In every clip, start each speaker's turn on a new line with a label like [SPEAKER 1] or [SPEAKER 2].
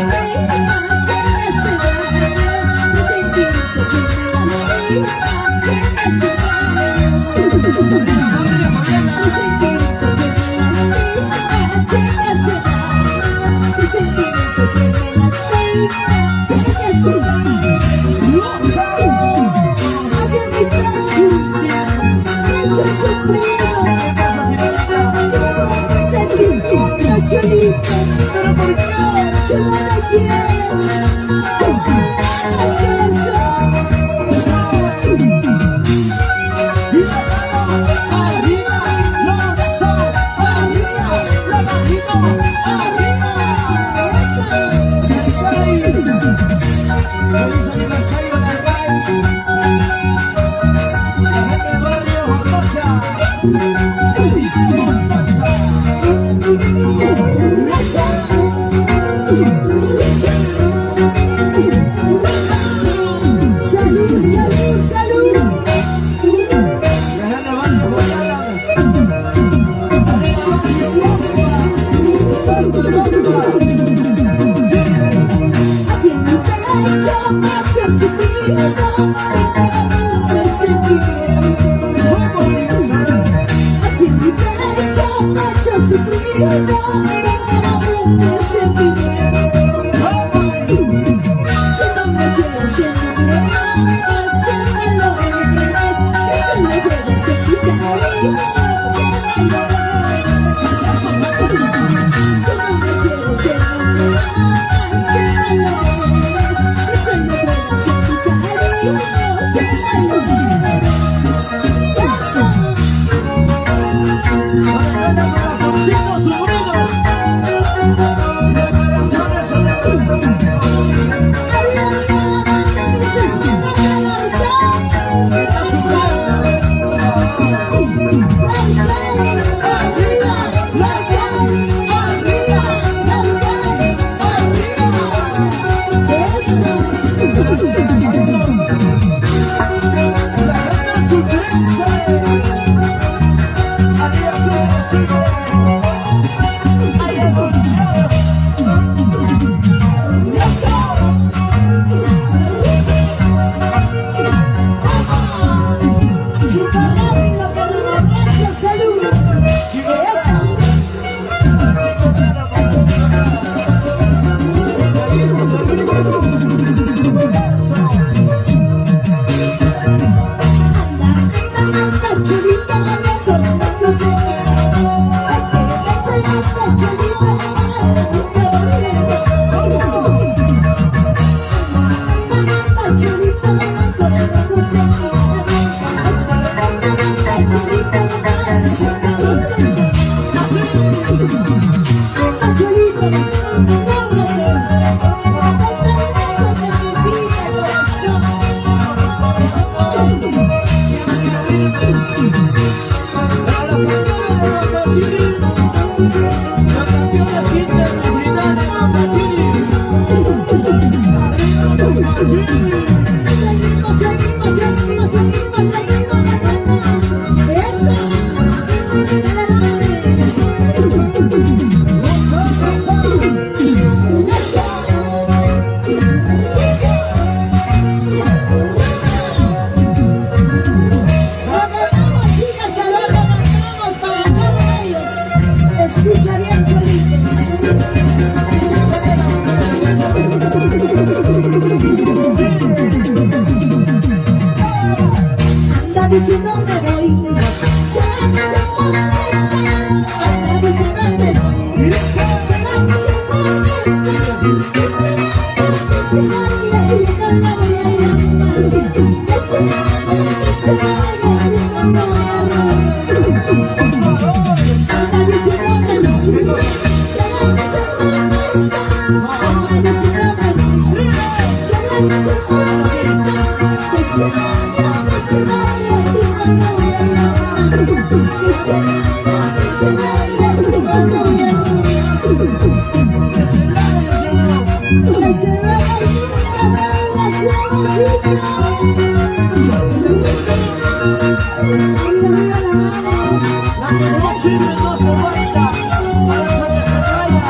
[SPEAKER 1] lastima, que me hace daño. Mi sentimiento que me lastima, que me hace daño. Mi sentimiento que me lastima, que me hace daño. Mi sentimiento que me lastima, que me hace daño. Aquí en mi pecho, pecho sufrido. Sentimiento, Cholito,
[SPEAKER 2] ¿Pero por qué?
[SPEAKER 1] Que no me quieres. Corazón.
[SPEAKER 2] Y la mano arriba, los brazos arriba, la manito arriba.
[SPEAKER 1] Eso.
[SPEAKER 2] ¡Feliz aniversario, Largay! La gente del barrio Atocha. ¡Atocha!
[SPEAKER 1] Eso. Sí, sí. Salud, salud, salud.
[SPEAKER 2] La gente del barrio Botala. ¡Arriba, barrio Guampa! ¡Barrio Guampa!
[SPEAKER 1] Aquí en mi pecho me hace sufrido un presentimiento. Aquí en mi pecho me hace sufrido un presentimiento. Que no me quieres en mi vida, más que malo eres, que solo llevas en mi cariño, que malo eres. Que no me quieres en mi vida, más que malo eres, que solo juegas con mi cariño, que malo eres. ¡Eso!
[SPEAKER 2] ¡Para corazoncitos sufridos! ¡De corazones son de
[SPEAKER 1] Arriba, arriba la mano, mis hermanos de la ¡Eso! Arriba, arriba, arriba, eso.
[SPEAKER 2] La gente sufriente. Arriba sigue, sigue. Ahí el
[SPEAKER 1] Eso. Sí, sí. Chupa rápido que de borracho, salud. Eso. Anda, anda, anda, Cholito, lejos, lejos de mí. Vete, vete, vete, Cholito, nunca volveré. Anda, anda, Cholito, lejos, lejos de mí. Vete, vete, Cholito, nunca volveré. Anda, Cholito, lógrate. Anda lejos de mi vida, corazón.
[SPEAKER 2] Los campeones internacionales Mamachiri. Arriba Mamachiri.
[SPEAKER 1] Seguimos, seguimos, seguimos, seguimos, seguimos ganando. Eso. Dale, dale. Eso. Sigue. Lo ganamos, chicas, lo levantamos para todos ellos. Escucha bien, Cholito. Anda diciendo me voy, que no se molesta. Anda diciendo me voy, que no se molesta. Que se vaya, que se vaya, yo no la voy a llamar. Que se vaya, que se vaya, yo no la voy a rogar. Anda diciendo me voy, que no se molesta. Anda diciendo me voy, que no se molesta. Que se vaya, que se vaya, yo no la voy a llamar. Que se vaya, que se vaya, yo no la voy a rogar. Que se vaya, nunca me la chica. Arriba, arriba la mano.
[SPEAKER 2] La que no sirve no se aguanta. Para que se vaya.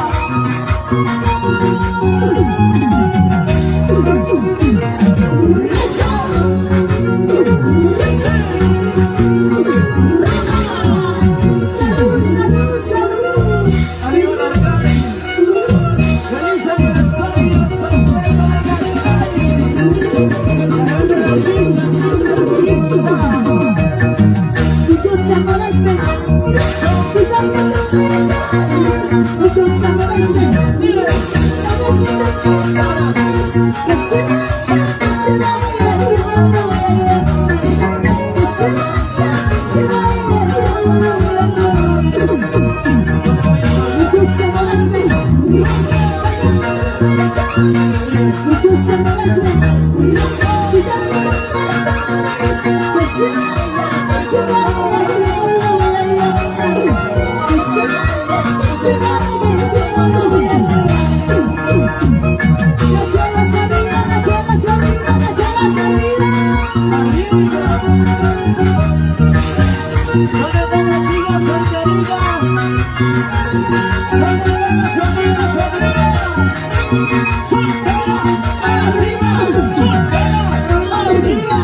[SPEAKER 2] ¿Dónde están las chicas solteritas? ¿Dónde están las solteras solteras? ¡Soltera! ¡Arriba! ¡Soltera! ¡Arriba!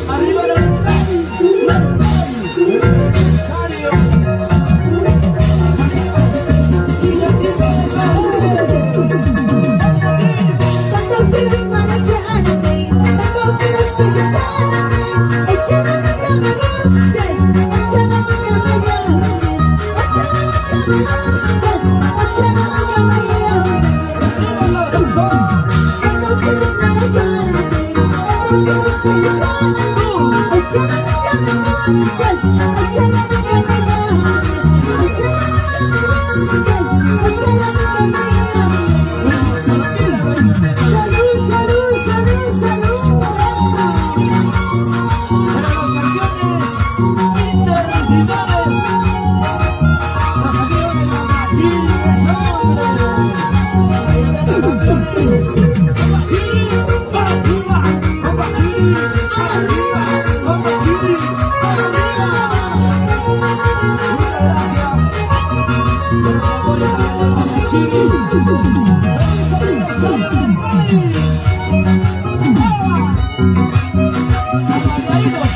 [SPEAKER 2] ¡Arriba la aniversario!
[SPEAKER 1] ¡Salud, salud, salud, salud! ¡Eso!
[SPEAKER 2] Para los campeones internacionales, los amigos de Mamachili Hombres. Ahí están los campeones. Mamachili, para arriba, Mamachili, arriba, Mamachili, arriba. Muchas gracias por el apoyo también de Mamachili. ¡Feliz aniversario del país! ¡Hola! ¡Zapataditos!